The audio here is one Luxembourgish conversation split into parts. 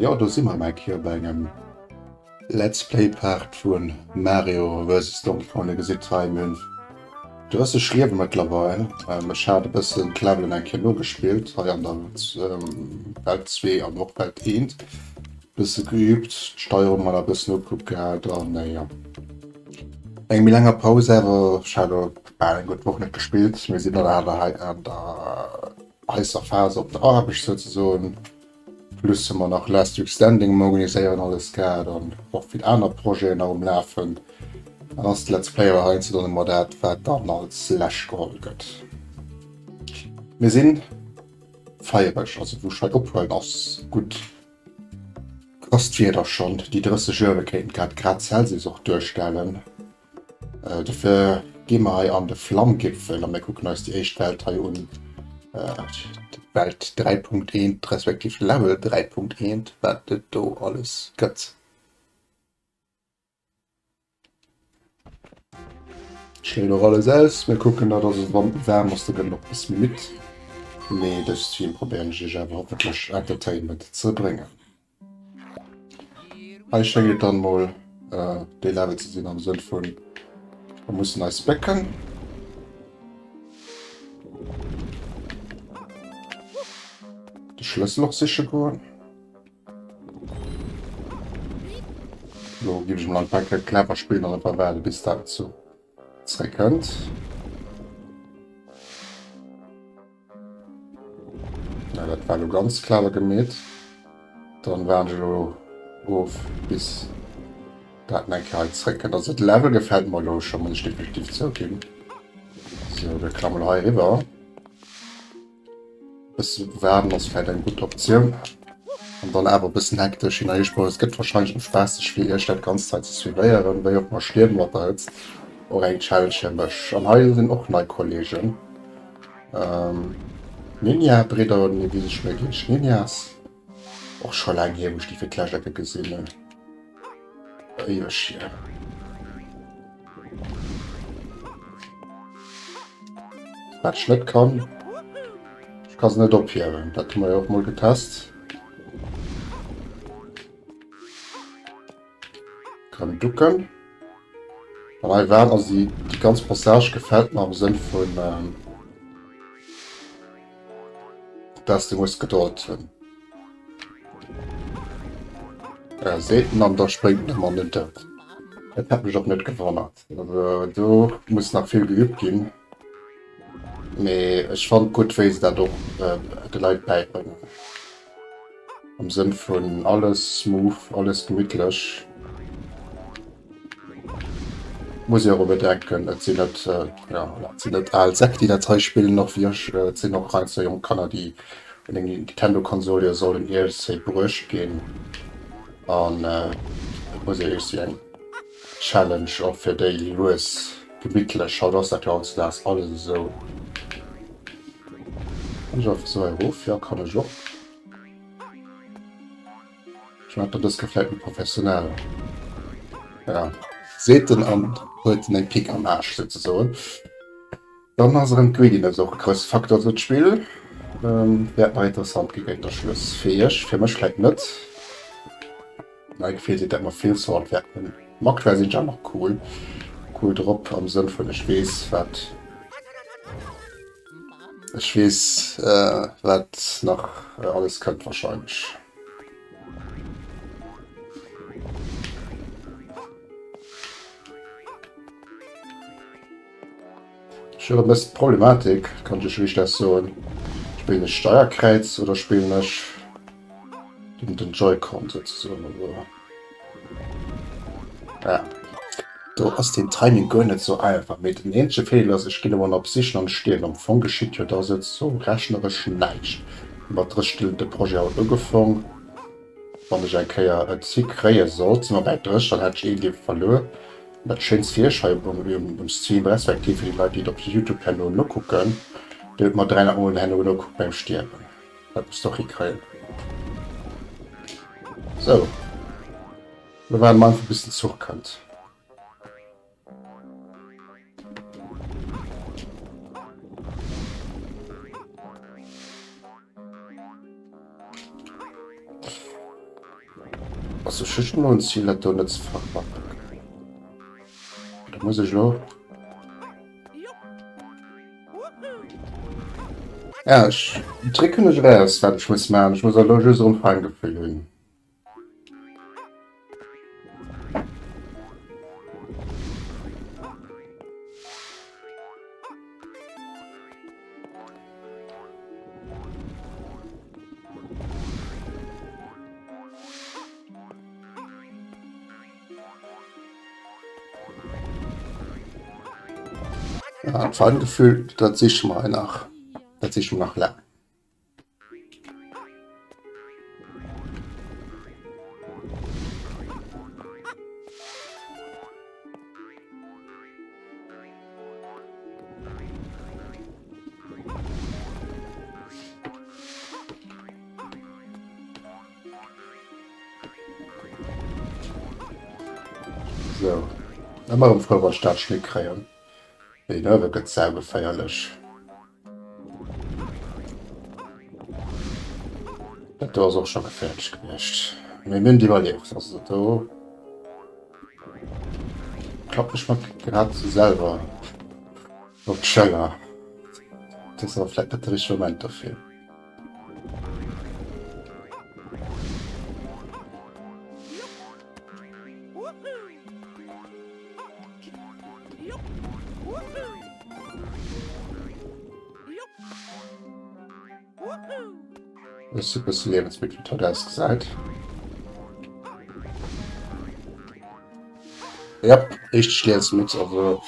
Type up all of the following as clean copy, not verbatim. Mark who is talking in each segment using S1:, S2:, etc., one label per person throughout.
S1: Jo, do si mer eng Kéier bei engem Let's Play Part vu Mario vs Donkey Kong. Dir gesitt hei, mir hunn 30 Liewe mëttlerweil. Ech hat e bëssen d'Levelen eng Kéier nogespillt, hei an der Welt 2 an och Welt 1. Bësse geübt, d'Steierung mol e bëssen ukuckt gehat an jo. Eng méi länger Paus awer, ech hat elo bal eng gutt Woch net gespillt. Mir sinn dann awer hei an der heisser Phase op der Aarbecht souzesoen. Plus hu mer nach Last Week Standing um Organiséieren alles gehat an och vill aner Projeten nach um Lafen. Dann ass d'Let's Play awer heiansdo dann ëmmer dat, wat dann als lescht geholl gëtt. Mir sinn feiereg, also wou ech hei ophuelen ass gutt ass d'Wieder schonn, déi 30 Uewe kéinten grad Grad Celsius och duerstellen. Dofir gi mer hei an de Flammgipfel a mir kucken eis déi éischt Welt hei un, d'Welt 3.1 respektiv Level 3.1, wat et do alles gëtt. Schléit och alles aus. Mir kucken dat, also wann et waarm ass, da gëtt en och e bësse méi midd. Mee dës Stream probéieren ech iech awer hoffentlech Entertainment ze bréngen. Hei schéngt et dann mol dee Level ze sinn am Sënn vun mer mussen eis bécken. De Schlëssel och siche goen. Lo ginn ech mol an d'Becke clever spillen an einfach waarde bis dat zu zréck kënnt. Ja, dat war lo ganz clever gemeet. Dann waarden ech elo of bis dat eng Kéier hei zréck kënnt. Also d'Level gefält mer elo scho, muss ech definitiv zouginn. So, wir klammen hei riwwer. Bësse waarden ass vläit eng gutt Optioun. An dann awer e bëssen hektesch hin a hier sprangen. Et gëtt warscheinlech och spaasseg fir iech dat Ganzt hei ze suivéieren, wéi och mer stierwen mat der Hëtzt. Och eng Challenge fir mech. An hei sinn och nei Kollegen. Ninja-Bridder, nee wéi sech méi ginn, Ninjas. Och scho laang hier, wou ech déi fir d'lescht ecke gesinn hunn. Éiweg hier. Wat ech net kann, ech ka se net ophiewen. Dat hu mer jo och mol getest. Kann ducken. An hei waren also déi, déi ganz Passage gefällt mer am Sënn vun ähm, dass du muss Gedold hunn. Äh, seet en an da spréngt en ëmmer an den Doud. Dat hätt mech och net gewonnert. Also do muss nach vill geübt ginn. Mee ech fand gutt wéi se dat och äh, de Leit bäibréngen. Am Sënn vun alles smooth, alles gemittlech. Muss ee och bedenken, et sinn net, jo, et sinn net al Säck, déi dat hei spillen, och wéi ech. Et sinn och heiansdo jonk Kanner, déi un eng Nintendo-Konsol jo sollen iergendwéi bruecht ginn. An et muss ee iergendwéi eng Challenge och fir déi lues gemittlech. Haut ass dat jo hautzedaags alles esou. Kann ech einfach esou hei erof? Jo, kann ech och. Ech maachen dat dës Kéier vläit méi professionell. Ja, seet en an huet en eng Pick am Aarsch souzesoen. Dann ass erëm d'Greediness och e grousse Faktor an dësem Spill. Wäert nach interessant gi géint der Schluss. Fir iech, fir mech vläit net. Mäi Gefill seet dat mer vill Salt wäerten. Ma aktuell sinn ech awer nach cool, cool drop am Sënn vun ech weess wat. Ech weess wat nach alles kënnt wahrscheinlech. Ech hunn e bëssen d'Problematik, kann ech iech riicht aus soen, spillen ech Steierkräiz oder spillen ech den, den Joy-Con souzesoen. Also, ja, do ass den Timing guer net sou einfach. Mee den eenzege Feeler ass, ech ginn elo an op Sichen an ech stierwen. Am Fong geschitt jo da souzesoen rechneresch näischt. Mat 30 de Projet haut ugefong. Wann ech eng Kéier et hikréie sollt, si mer bäi 30, dann hätt ech ee Liewe verluer. Dat schéinst fir iech hei um Stream, respektiv fir déi Leit, déi et op Youtube herno nokucken, Dir hutt mer 300 Mol herno nokuckt beim Stierwen. Dat musst der och hikréien. Sou, lo waarde mer einfach bis den Zuch kënnt. Also ech hu schon elo en Ziel, dat do net ze verpacken. Da muss ech elo... Ja, ech, den Trick hunn ech eraus, wat ech muss maachen. Ech muss elo just erëm Feingefühl hunn. Ja, Feingefühl, dat siche mer nach. Dat siche mer nach laang. So. Ëmmer erëm frou, wann ech dat Schnéck kréien. Deen Uewe gëtt saugeféierlech. Dat do ass och scho geféierlech gewiescht. Mee mir hunn et iwwerlieft. Also dat do klappen ech mer grad selwer op d'Schëller. Dat ass awer vläicht net de richtege Moment dofir. Das sieht bisschen Lebensmittel toll ausgesäit. Ja, richtig Lebensmittel, also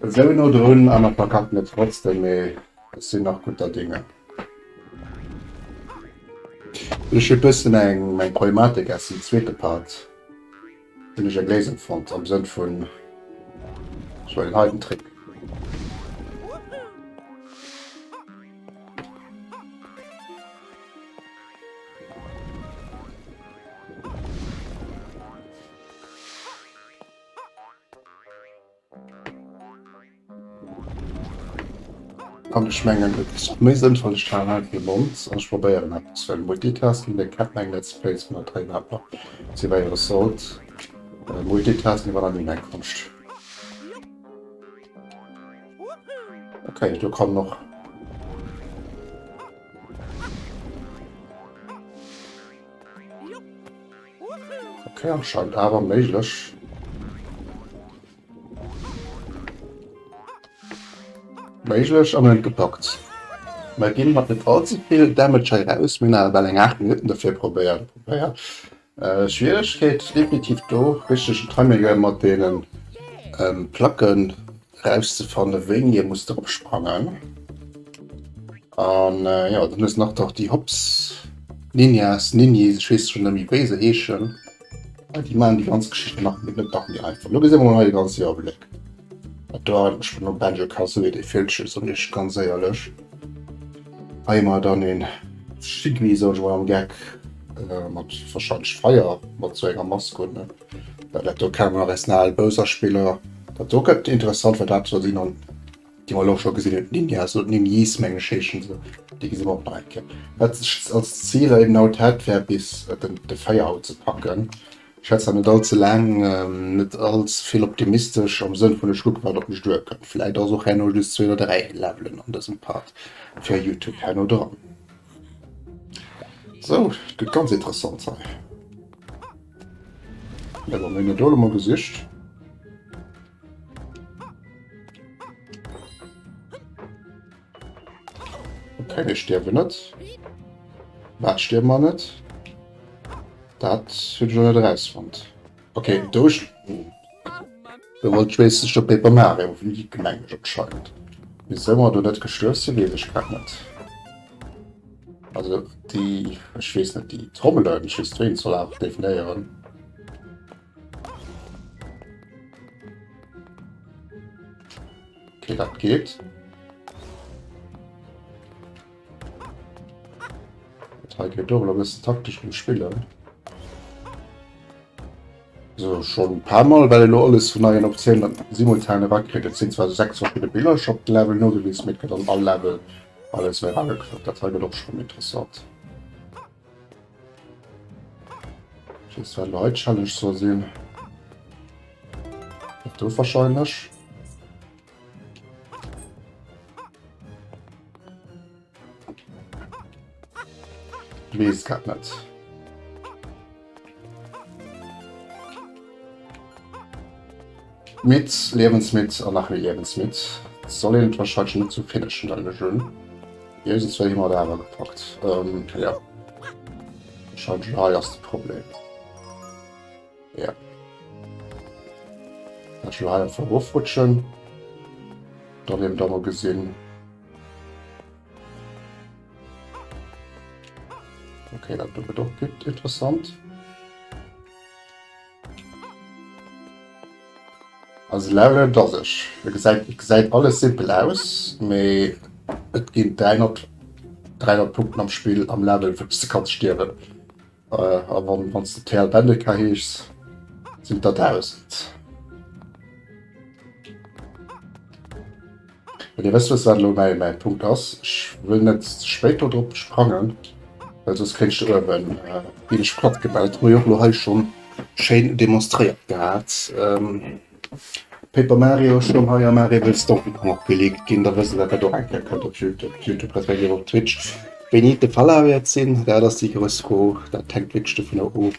S1: so no drun an der verkacken et trotzdem, mee ech sinn nach gutter Dinge. Ech hu bëssen eng meng Problematik aus dem zweete Part hunn ech eng Léisung fonnt am Sënn vun ech huelen hei den Trick. An ech mengen, et ass och méi sënnvoll, ech halen einfach de Mond an ech probéieren eppes, well Multitasking, dat kennt meng Let's Plays vun der Trainer nach, si wéi et sollt. Multitasking war nach ni meng Konscht. Okay, do kann och. Okay, anscheinend awer méiglech. Méiglech an huet gepackt. Mer ginn mat net all ze vill Damage hei raus. Mir hunn awer bal eng 8 Minutten dofir probéiert. Probéiert. Äh, Schwieregkeet definitiv do, richtegen Timing mat deenen ähm, Placken rauszefannen, wéini ee muss drop sprangen. An äh, ja, dann hues nach doch déi Hops Ninjas, Ninjis, ech weess schon net méi wéi se heeschen. Déi maachen déi ganz Geschicht nach net nach méi einfach. Lo gesi mer mol hei de ganze Iwwerbléck. Dat do erinnert mech un Banjo Kazooie, dee Villchen, soen ech ganz éierlech. Hei hu mer dann een Shiggy, soen ech mol am Geck, mat wahrscheinlech Feier, mat sou enger Mask un. Dat do kenne mer nach aus den ale Bowser-Spiller. Dat do gëtt interessant, well dat soll sinn an déi mer elo scho gesinn hunn, d'Ninjas oder d'Ninjis, mengen ech heeschen se, déi gesi mer och nach eng Kéier. Wat ech als Zil eben haut hat, wär bis den de Feier haut ze packen. Ech schwätz nach net all ze laang, net all ze vill optimistesch am Sënn vun ech kucke wat op mech duerkënnt. Vläit ass och herno just zwee oder 3 Levelen an dësem Part fir Youtube herno dran. Sou, et gëtt ganz interessant hei. Ja, bon, mir hunn dat do elo mol gesicht. Okay, mir stierwen net. Wat stierwe mer net? Dat hunn ech noch net erausfonnt. Okay, do ech... Do wollt ech wéinstens de Paper Mario gemeng ech anscheinend. Wisou mer do net gestuerf sinn, weess ech grad net. Also déi, ech weess net, déi Trommelen, ech weess net wéi een soll awer definéieren. Okay, dat geet. Dat hei geet och elo e bëssen taktesch um Spillen. So schon ein paar Mal, well elo alles vun neien Optiounen simultan erakritt. Et sinn zwar sou 6 verschidde Biller scho op de Level nogewisen, mee et gëtt an all Level alles méi eragekritt. Dat hei gëtt och schonn interessant. Ech weess wat elo hei d'Challenge soll sinn. Dat do wahrscheinlech. Weess grad net. Midd, liewensmidd an nach méi liewensmidd. Soll een et wahrscheinlech net zu finishen dann ech un. Iergendswéi hu mer et awer gepackt. Ähm, ja. Wahrscheinlech hei ass de Problem. Ja. Dat schon hei einfach erofrutschen. Dann eben da mal gesinn. Okay, dat do gëtt och gutt interessant. Also Level dass ech. Et gesäit, et gesäit alles simpel aus, mee et ginn 300, 300 Punkten am Spill am Level, wou s de kanns stierwen. A wann wann s de TL Bendeka heeschs, sinn et der 1000. Well Dir wësst, wat elo mäi mäi Punkt ass. Ech wëll net ze spéit do drop sprangen, well soss kréint ech do uewen ginn ech platt gemellt. Hu jo och elo hei schonn schéin demonstréiert gehat. Paper Mario schonn hei a Mario vs Donkey Kong och geleakt ginn. Da wësst Der, dat dat och eng Kéier kënnt op YouTube, op YouTube respektiv op Twitch. Wéini et de Fall awer wäert sinn, dat ass déi grouss Fro. Dat hänkt wierklech dovunner of,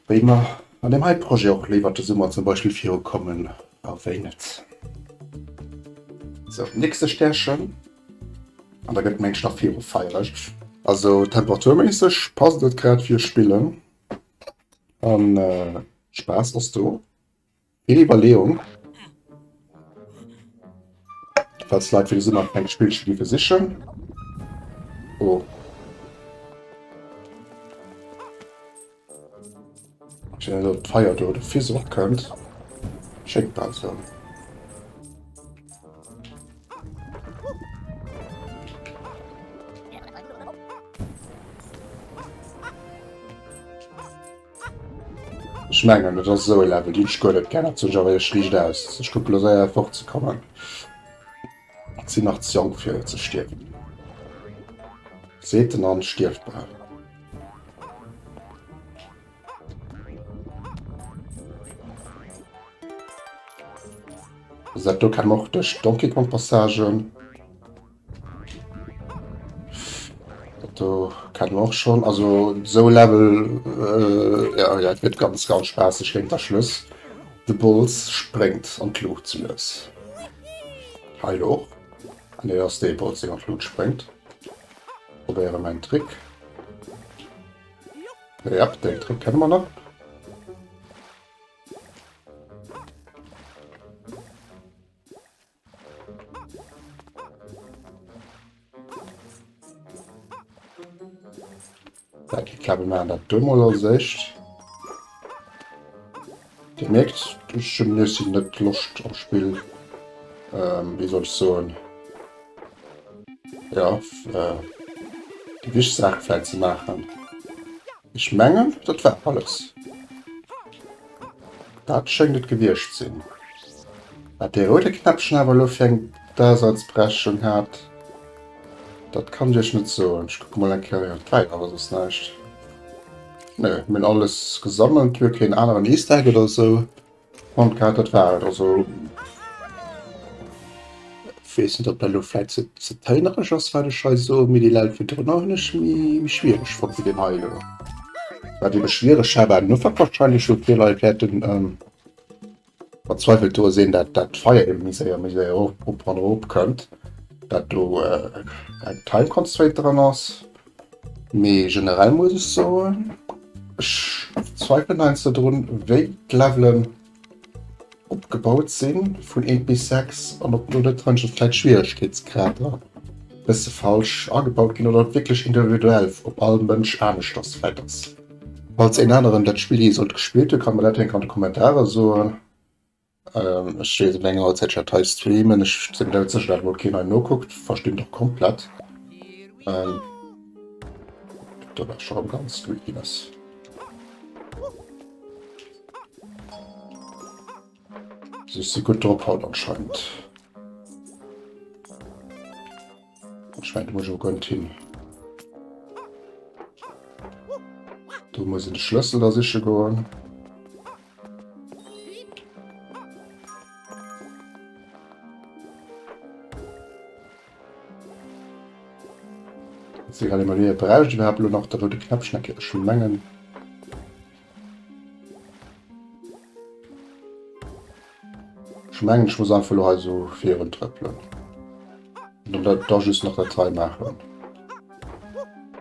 S1: wéi mer an deem hei Projet och elo iwwert de Summer zum Beispill virukommen. A wéi net. Sou, nächste Stärchen. An da gëtt mensch nach viru feiereg. Also temperaturméisseg passt et grad fir spillen. An äh, Spaass ass do. Vill Iwwerleeung. Falls Leit fir de Summer eng Spillche gi versichen. Oh. D'Feier do de Fils och kënnt. Schéngt bal sou. Ech mengen et ass esou e Level, deen ech guer net gär hat, sou ech awer ech riicht aus. Ech kucke lo séier fortzekommen. Ech sinn nach ze jonk fir ze stierwen. Seet en an stierft bal. Also dat do kennen mer och duerch Donkey Kong Passagen. Dat do kennen mer och schonn. Also esou e Level, äh, ja, ja, et gëtt ganz, ganz spaasseg géint der Schluss. De Bolz spréngt an d'Luucht ze lues. Hei elo och. Ah nee, dat ass dee Bolz, deen an d'Luucht spréngt. Probéiere mäin Trick. Yep, den Trick kennen wir noch. Ich glaube, wir machen das do mal als éischt. Dir mierkt, ech hunn ech sinn net Loscht am Spill. Ähm, wéi soll ech soen? Ja, äh, déi wichteg Saach vläit ze maachen. Ech mengen, dat war alles. Dat schéngt et gewiescht sinn. Wat dee roude Knäppchen awer elo fir eng Daseinsberechtigung hat, dat kann ech iech net soen. Ech kucke mol eng Kéier, et war jo awer soss näischt. Nö, mir hunn alles gesammelt, mir hu keen aneren Easter Egg oder esou fonnt gehat. Dat war et. Also weess net, ob dat elo vläit ze ze téinereg ass, wat ech hei soen, mee déi Leit virdrunner hunn ech méi méi schwiereg fonnt wéi deen hei elo. Wat ebe schwiereg war, war den Ufank wahrscheinlech, wou vill Leit wäerten verzweifelt do sinn, dat dat d'Feier eben méi séier méi séier erop op an erop kënnt, dat do eng Time Constraint dran ass. Mee generell muss ech soen, ech zweifelen heiansdo drun, wéi d'Levelen opgebaut sinn vun 1 bis 6 an ob do net heiansdo vläicht Schwieregkeetsgrader bësse falsch agebaut ginn oder ob wierklech individuell op all Mënsch aneschters vläicht ass. Falls een aneren dat Spill jee sollt gespillt hunn, kann mer dat enk an de Kommentarer soen. Ech weess op enger Auerzäit ech dat hei streamen, ech sinn mir net sécher dat emol keen hei nokuckt, verstinn och komplett. Do war scho rëm ganz Greediness. Also ech si gutt drop haut anscheinend. Ech mengen, do muss ech awer guer net hin. Do muss een de Schlëssel da siche goen. Si grad iwwerleeën, brauch ech iwwerhaapt elo nach de roude Knäppchen? Ech mengen. Ech mengen, ech muss einfach elo hei esou virun trëppelen. An dann da just nach dat hei maachen.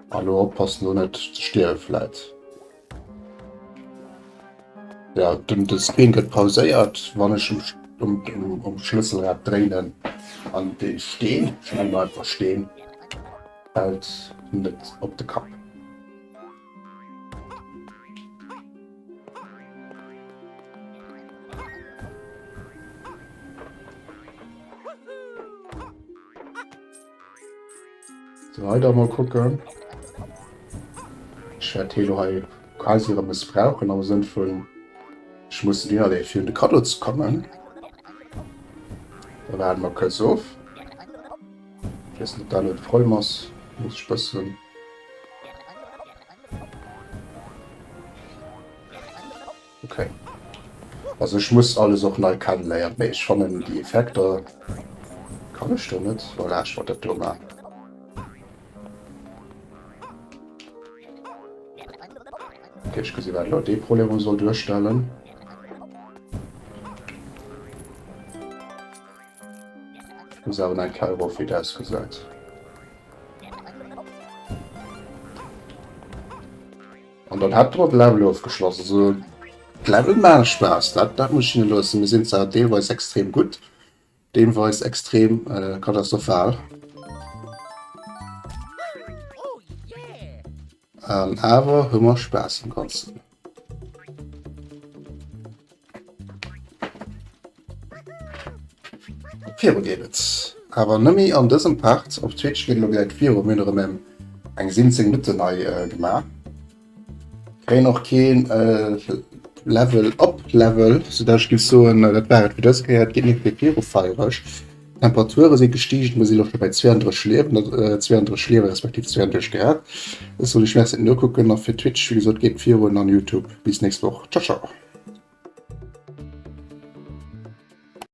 S1: A lo oppassen, do net ze stierwe vläit. Ja, den, de Screen gëtt pauséiert, wann ech um, um, um, um Schlësselrad dréinen an dee Steen, ech nenne mal einfach Steen, fält net op de Kapp. So, hei da mal kucken. Ech wäert hee lo hei quasi erëm mëssbrauchen am Sënn vun ech muss den Innerlee fir un de Kaddo ze kommen. Da waarde mer kuerz of. Ech weess net, ob dat elo de Problem ass. Muss ech bëssen. Okay. Also ech muss alles och nei kennenléieren, mee ech fannen déi Effekter kann ech do net. Voilà, ech wollt dat do maachen. Okay, ech gesi wat elo dee Problem soll duerstellen. Ech muss awer nach eng Kéier erof, wéi dat ausgesäit. An dann hätte mer de Level ofgeschloss. Also d'Level maache Spaass, dat, dat muss ech hinne loossen. Mir sinn zwar deelweis extrem gutt, deelweis extrem äh, katastrophal. An awer hu mer Spaass am Ganzen. Viru geet et awer nëmme an dësem Part. Op Twitch geet elo direkt viru. Mir hunn erëm eng eng 17 Minutten hei äh, gemaach. Kréien och keen äh, Level op Level, soudass ech géif soen, äh, dat war et fir dës Kéier. Et geet net méi viru feiereg. D'Temperature si gestiegen, mir si lo scho bei 32 Liewen, 32 Liewen respektiv 32 Grad. Ech soen iech Merci fir d'Nokucken a fir Twitch, wéi gesot, geet virun an Youtube. Bis nächst Woch. Ciao ciao.